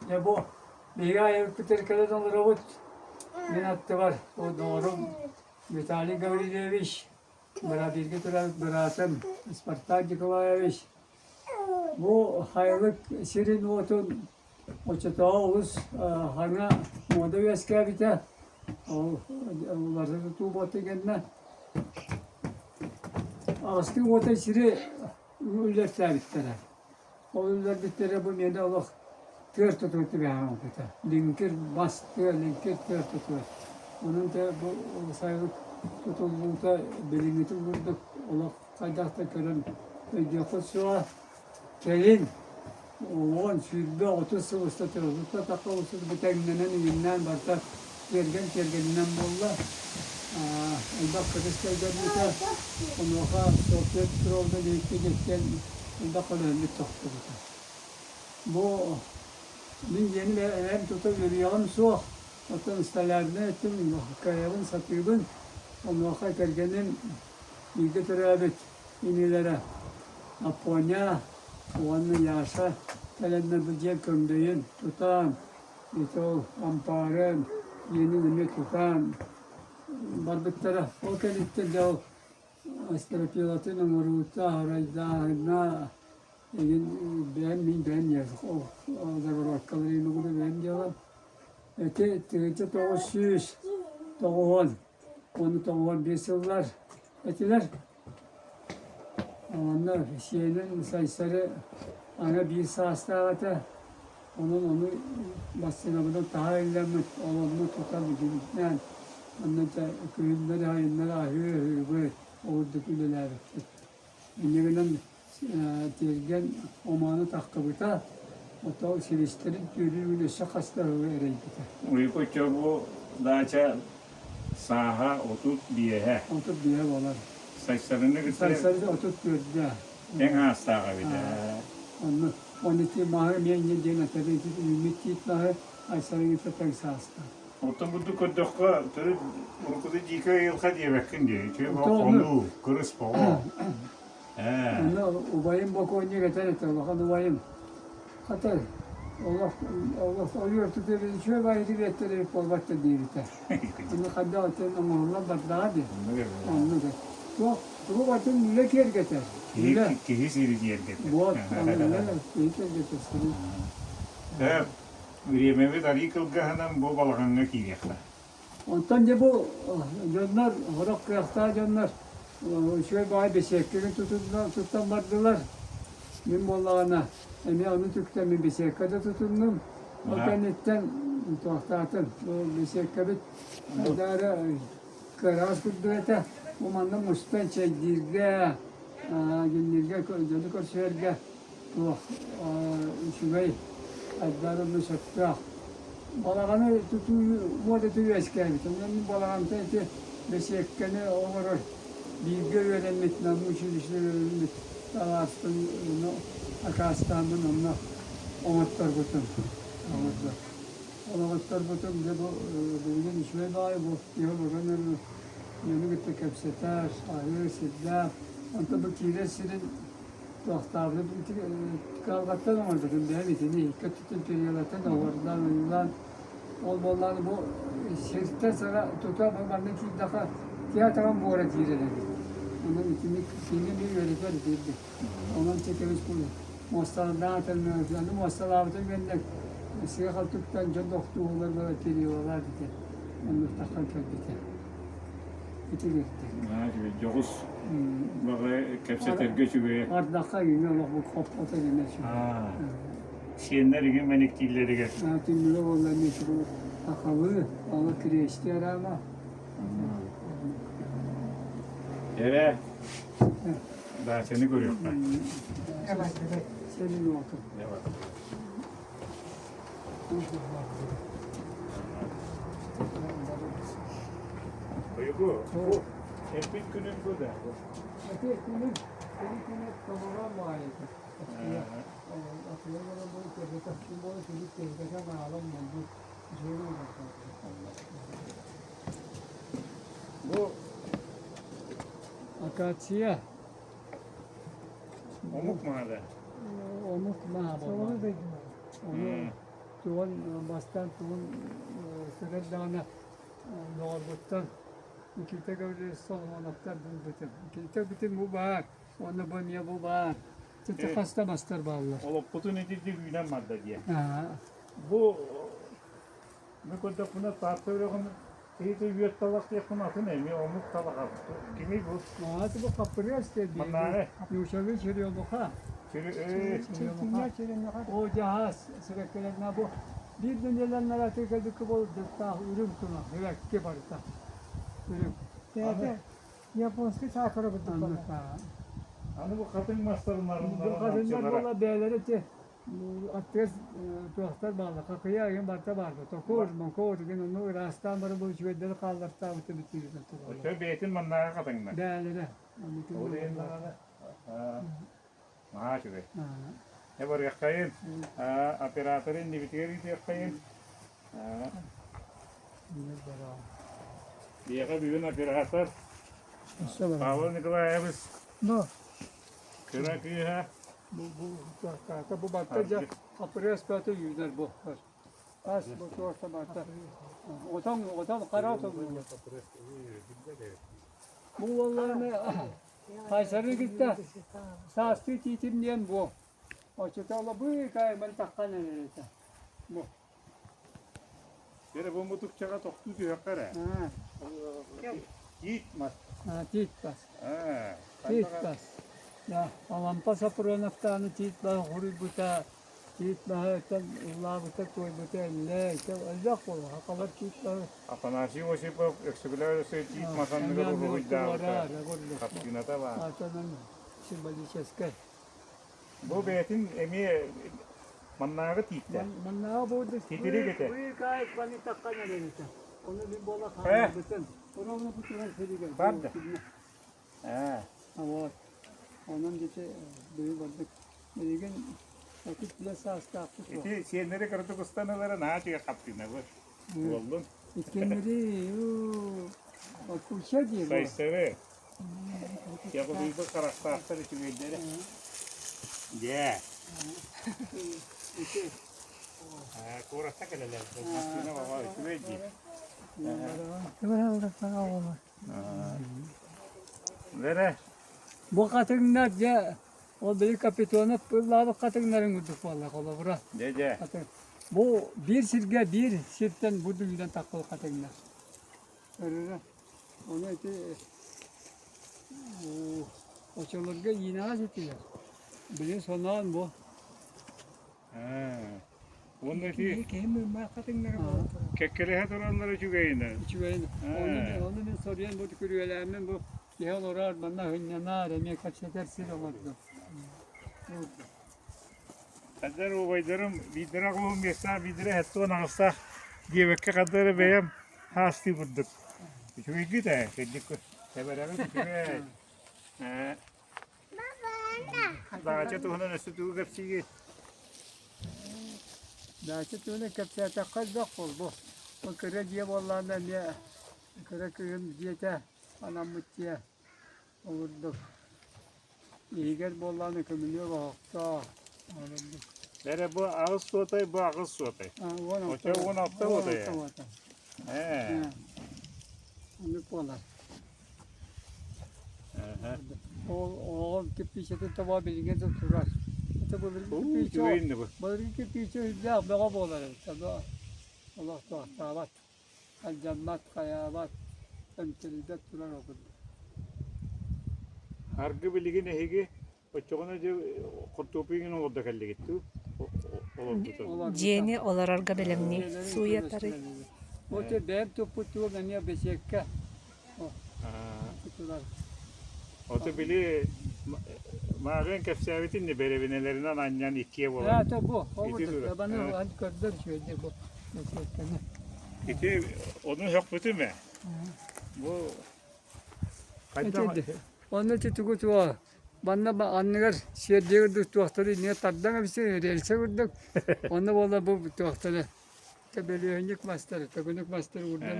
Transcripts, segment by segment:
Дьэ бу биһиги айылыкпытыгар кэлэн олоробут. Мин аттыбар бу доҕорум Виталий Гаврильевич, бииргэ турар быраатым Спартак Николаевич. Бу хайылык сирин-уотун оччотооҕу олус хаҥа муода үөскээбитэ. Ол уларыта тутуу буолта кэннэ аҕыстыы уотай сири үллэртээбиттэрэ. Ол үллэрбиттэрэ бу миэнэ олох тыар тутуу түбэһэн ылбыта. Лиҥкир бас тыа, лиҥкир тыар тутуу. Онон дьэ бу сайылык тутуллуута билиҥҥитин курдук олох хайдах да көрөн өйдүөххүт суоҕа. Кэлин 10, 20, 30 сыл устата тутта-тахха устата бу тэҥнэнэн иҥиннээн барыта тиэргэн тиэргэнинэн буолла. Элбэх кытыс кэлгэрбитэ. Онуоха Софья Петровна биһикки дьиэттэн элбэх көлөһүммүт тохтубута. Бу мин дьиэним эһэм тута үөрүйэҕим суох. Оттон столярнай өттүн кыайабын, сатыыбын. Онуоха кэргэним бииргэ төрөөбүт инилэрэ Апоня уонна Яша кэлэннэр бу дьиэ көҥдөйүн тутан, ити ол ампаарын дьиэни эмиэ тутан барбыттара. Ол кэнниттэн дьэ ол стропилатын оҥоруута, арайдааһына игин бэйэм мин бэйэм ол загородкалары иҥэ бэйэм дьыалам. Ити 1990 уонна 95 сыллар этилэр. Онно сиэнин Сайсары аны биир саастаах этэ. Онон ону массыынабынан таһа иллэммит, ол онно тута бүтүннээн, онно дьэ күһүннэри-сайыннары аһыы-аһыыбыт, ол курдук үлэлээбиппит. Инньэ гынан тиэргэн омооно таххыбыта, оттон силистэрин түөрүүгүн өссө хас да сылы эрэйбитэ. Уйгучча бу даача сааһа 35-э. 35-э буолар. Сайсарыны кытта Сайсары 34-дэ. Тэҥ аастаах эбит ээ. Онно он ити маһы эмиэ инньэ диэн этэбин ити үүммүт тиит маһы Айсарыҥыта тэҥ саастаах. Оттон бурдук көрдөххө, төрүт уруккута дьиикэй айылҕа диэбэккин дии. Үчүгэй хонуу, кырыс боҕо. Ээ. Онно убайым бокуонньук этэр этэ, улахан убайым. Хата, олох олох ойуур тутуйбут үчүгэй баайыты биэттэр эбит буолбат да диэбитэ. Ону хайдах этэн оҥоһуллан бардаҕа дии. Оннук эт. Туох тугу барытын үлэ киэргэтэр. Үлэ. Киһи сири киэргэтэр. Вот, үлэ киһи киэргэтэр сири. Ээ, Бириэмэбит арыый кылгаһынан бу балаҕаҥҥа киириэххэ. Онтон дьэ бу дьоннор, сорох кыахтаах дьоннор үчүгэй баҕайы беседканы туттан бардылар. Мин буоллаҕына эмиэ ону түктэн мин беседка да тутуннум. Ол кэнниттэн туохтаатым, бу беседкабыт хайдах кыараҕас курдук этэ. Бу манна мустан чэйдииргэ, гинниргэ, дьону көрсүһэргэ туох үчүгэй айдарыны сөптөөх. Балаҕаны тутуу муодата үөскээбит. Онон мин балаҕантан ити бэсиэккэни оҥорор бииргэ үөрэммит Нам училище үөрэммит табаарыспын акаастааммын онно оҥотторбутум. Ол оҥотторбутум дьэ бу билигин үчүгэй баҕайы бу киһи олорон эрэр дьону кытта кэпсэтэр, аһыыр сирдээх. Онтон бу киирэр сирин Туохтаабыт кыһалҕаттан оҥорбутум бэйэм итини икки өттүттэн периодаттан оһуордаан ойуулаан ол буоллаҕына бу сиртэн саҥа тута бу манна киирдэххэ киһи атаҕын буора киирэр эбит. Онон итини кини эмиэ үөрэтэр итирдик. Онон чэ кэбис бу муосталардаах аны муосталаабытым кэннэ сыа-халтыктан дьон тохтууһулар буола периодалаах этэ. Оннук таххан кэлбитэ. Дьоҕус баҕайы кэпсэтэргэ үчүгэйэ. Ардахха иҥэ олох бу хоппото гына Сиэннэр иҥэ мэниктииллэригэр. Түннүгэ буолла эмиэ үчүгэй сахалыы, алы крести араама. Эрэ, даачаны көрүөххэ. Сенин уоту. Уйгу, бу эппит күнүн бу да. Ити күнүн, күнүн күнэ томороон баҕайыта. Атыйа бу көрбөтөхпүн буола күнү көрбөтөх аалан буолбут дьиэни Бу акация омук маада. Омук маада. Ону Тугун бастаан тугун көрөр даҕаны доҕорбуттан Никита Гаврильевич Соломоновтар булбутум. Никита бүтүн бу баар, уонна бу эмиэ бу баар. Ити хаста мастар бааллар. Олохпутун итирдик үүнэн барда диye. Бу Мин көрдөхпүнэ Таатта үрэҕин киһитэ үөт талах диэхпин атын эмиэ омук талаҕа. Кимий бу? Аата бу хаппырыас диэн Маннааҕы? Нуучалыы черемуха. Черемуха. О дьаһаас сибэккилэрнэ бу биир дүнүйэлэрнэр аты кэлбиккэ буолдуктаах үрүҥ туна сибэкки барыта. Үрүҥ. Бэйэтэ японский сакура курдук буолла. Аны бу хатыҥ мастарын Бу хатыҥнар буолла бэйэлэрэ те Аттыгас туохтар бааллар, хахыйа игин барыта баарга. Токур, моҥкур игин онну ыраастаан баран бу үчүгэйдэри хааллартаабыта бүтүүрүгэр тураллар. Өтө бэйэтин маннааҕы хатыҥнар. Бээлэрэ. Ол иһин даҕаны наһаа үчүгэй. Э барыаххайын, операторы иннибитигэр ыытыаххайын. Биһиэхэ бүгүн оператор Павел Николаевич кыра кыыһа Бу бу бу барта дьэ апрыас бөтө үүнэр бу. Ас бу туорта барта. Отон отон хара отон буолар. Бу уолларны Кайсары кытта саастыы тиитим диэн бу. Оччотооло быыкаайман таххан эрэрэтэ. Бу. Эрэ бу мутукчаҕа тохтуу түһүөххэ эрэ. Тиит мас. Тиит бас. Тиит бас. Да, Алампа Сопруновтааны тиит баһы хоруйбута, тиит баһыттан ыллаабыта, туойбута эллэ, элбэх буолла. Хакалар тиит баһы. Афанасий Осипов Өксөкүлээх өссө тиит мас анныгар уруһуйдаабыта. Хартыыната баар. Атынан символическай. Бу бэйэтин эмиэ маннааҕы тииттэ. Маннааҕы буолду. Титирик этэ. Быыкаайык баны таххан эрэр этэ. Ону мин буола хаалбытын. Ону бу турар сиригэр. Барда. Ээ. Вот. Онон дьэ быйыл бардык. Билигин 35 саастаахпыт. Ити сиэннэри кыратык устан ылара наһаа үчүгэй хапсыына бу. Буоллун. Иккиэннэри куча дии. Сайсары. Яҕылыйбыт харахтаахтар үчүгэйдэрэ. Дьэ. Куоракка кэлэлэр. Массыына баҕа үчүгэй дии. Бэрэ. Бу хатыҥнар дьэ ол били Капитонов ыллаабыт хатыҥнарын курдук буолла холобура. Дьэ дьэ. Бу биир сиргэ биир сиртэн бу дүлүнэн таххыл хатыҥнар. Өрөрө. Ону ити очолорго иинэҕэс этилэр. Били соноон бу. Уонна ити Киһи мыыммаах хатыҥнара буолан турар. кэккэлэһэ тураллара үчүгэйинэн. Үчүгэйин. Ону мин соруйан бу күрүөлээммин бу киһи олорор, манна сынньанар, эмиэ кэпсэтэр сир оҥордум. Хаддар убайдарым биирдэрэ оҕуһум биэстээх, биирдэрэ сэттэ аҕыстаах диэбэккэ хаддар эрэ бэйэм хаастыы курдук. Үчүгэйгит ээ, кырдьык тэбэрэҕит үчүгэй. Ээ. Даача туһунан өссө тугу кэпсиигит? Даача туһунан кэпсээтэххэ элбэх буолбу. Ол кыра дьиэ буоллаҕына эмиэ кыра кыыһым дьиэтэ анаммыт дьиэ. Ол курдук иһигэр буоллаҕына көмүлүөк оһохтоох. Ол курдук. Эрэ бу аҕыс суотай, бу аҕыс суотай. 16 Оччо 16 уотай. 16 уотай. Ээ. Оннук буолар. Ол оҕом кирпиичэтин тобоҕо билигин да турар. Это былыргы кирпиичэ, былыргы кирпиичэ үрдээх бөҕө буолар эбит. Олох туохтаабат, алдьаммат, хайаабат, эмтэрийбэт турар ол курдук. Аргы билигин эһиги оччоҕуна дьэ хортуоппуйгун олордо кэллигит дуу? Олорбутун. Дьиэни олорорго бэлэмнии сууйатарый? Вот бэйэм туппут туом эмиэ бэсиэккэ турар. Ото били мааҕын кэпсээбитин не бэрэбинэлэринэн анньан иккиэ буолан. Это бу, табаны көрдөр үчүгэйдик бу бэсиэккэни. Ити ону сөхпүтүм ээ. Бу хайдах Онно ити тугу туо манна анныгар сиэрдийэ курдук туохтары иннигэр тардан эбисин рельсэ курдук онно буолла бу туохтары бөлүөһүнньүк мастары төгүнүк мастары урдан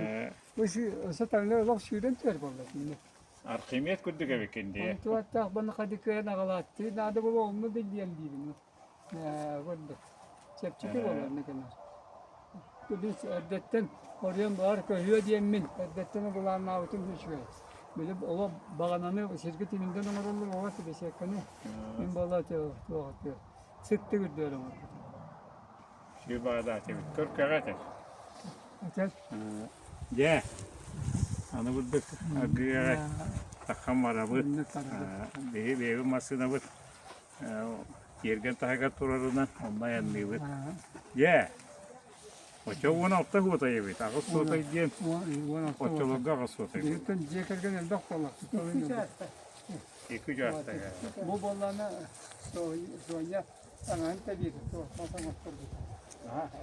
бу өссө таҥнары олох сүүрэн түһэр буолла кинини Архимед курдук эбиккин дии. Онтуаттаах баны хадыкыан аҕалааттыы наада буолуо онно да диэн диибин курдук чэпчэки буолар наканар. Біз эрдэттэн хоруйан баар көһүө диэммин эрдэттэн былааннаабытым үчүгэй. Били олох баҕананы сиргэ тимирдэн оҥороллор оҕо беседканы мин буолла туох сыттык үрдүөр оҥорбутум. Сир баҕадаатыбыт көркөҕө этэр. Этэр. Дьэ, аны бурдук аргыаҕа таххан барабыт. Биһи бэйэбит массыынабыт тиэргэн таһыгар турарынан онно айанныыбыт. Дьэ, оччо 16 суотай эбит. Аҕыс суотай диэн оччолорго аҕыс суотай. Биһиттэн дьиэ кэргэн элбэх буолла. Икки учаастага. Бу буоллаана Соня таҥаһын тэбиир, туохтан оҥотторбут.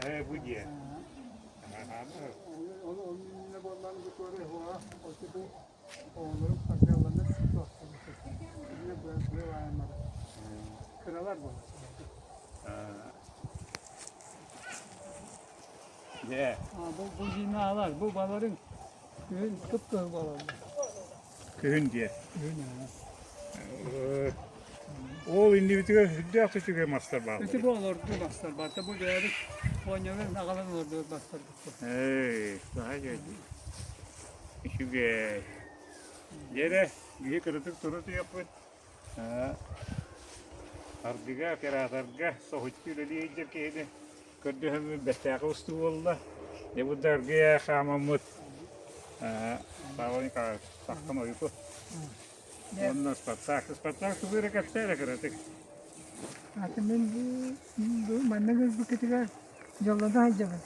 Ээ, бу дьиэ. Ол ол иннинэ буоллаан бу туора уһуоҕа, оту бу оҕолорум хардыалланар туохтан Иннэ быа баайаммара. Кыралар буолар. Дьэ. Бу бу жинаалар, бу баларыҥ күһүн кып-кыһыл буолаллар. Күһүн диэ. Күһүн Ол иннибитигэр сүрдээх үчүгэй мастар бааллар. Ити бу олордуу мастар баата. Бу бэйэбит оонньообут аҕалан олордубут мастарбыт. Эй, наһаа үчүгэй. Дьэ биһи кыратык тура түһүөхпүт. Аргыга, операторга соһуччу үлэлии сылдьар киһини көрдөһөммүт бэртээхэй устуу буолла. Дьэ бу да аргыйа хаамаммыт Павел Николаевич саххан ойуку. Уонна Спартак. Спартак тугу эрэ кэпсээ эрэ кыратык. Аты мин бу манна көрбүккүтүгэр дьоллоно сылдьабын.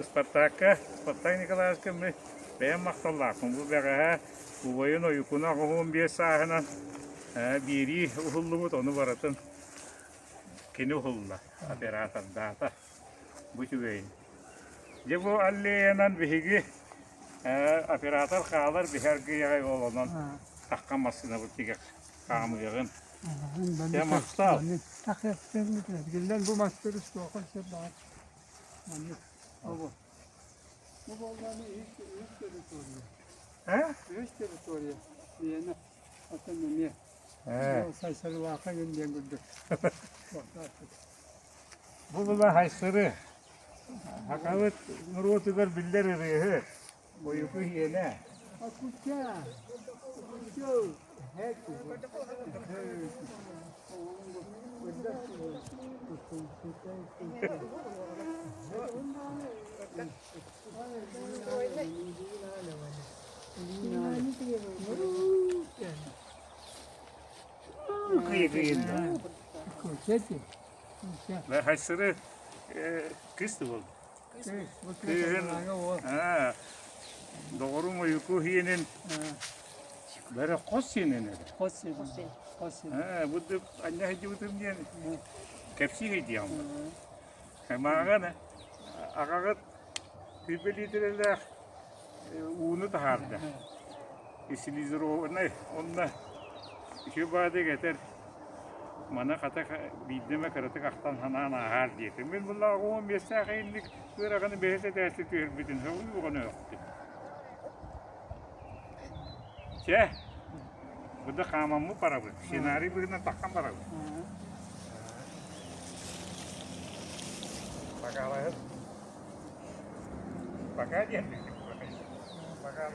Спартакка, Спартак Николаевичка мин бэйэм махталлаахпын. Бу бэҕэһээ убайын Ойукуна 85 сааһынан биэрии уһуллубут, ону барытын кини уһулла, оператордаата. Бу үчүгэйин. Дьэ бу аллеянан биһиги оператор хаалар биһи аргыйаҕай ол онон таххан массыынабыт тигэх хаамыаҕын. Дьэ махтал. Биллэн бу мастары суохан сөп баар. Маннык. Бу. Бу буоллааны үс территория. Үс территория. Миэнэ. Атын эмиэ. Сайсарылаахха гын диэн курдук. Бу була Хайсыры. Хакабыт норуотугар биллэр ырыаһыт. Ойуку иһиэнэ. Акуча. Акуча. Кыйы-кыйында. Хайсыры кыс да буолду. Кыыһын доҕорум Ойуку иһиэнин бэрэ хос сиэнин эрэ. Хос сиэнин. Хос сиэнин. Бу анньа сылдьыбытым диэн кэпсии диэн. Мааҕын аҕаҕыт сүүрбэ литрэлээх ууну таһаарда. Силизированнай онно үчүгэй баҕайытык этэр маны хата биирдэ эмэ кыратык ахтан санаан ааһаар диэтим. Мин буоллаҕа 15 инник ыараҕаны бэһис этээччи түһэрбитин сөҕүү оҕону өхтүм. Чэ, бу да хаамаммыт барабыт. Сценарий быһыытынан таххан барабыт. Пока Пока диэн Пока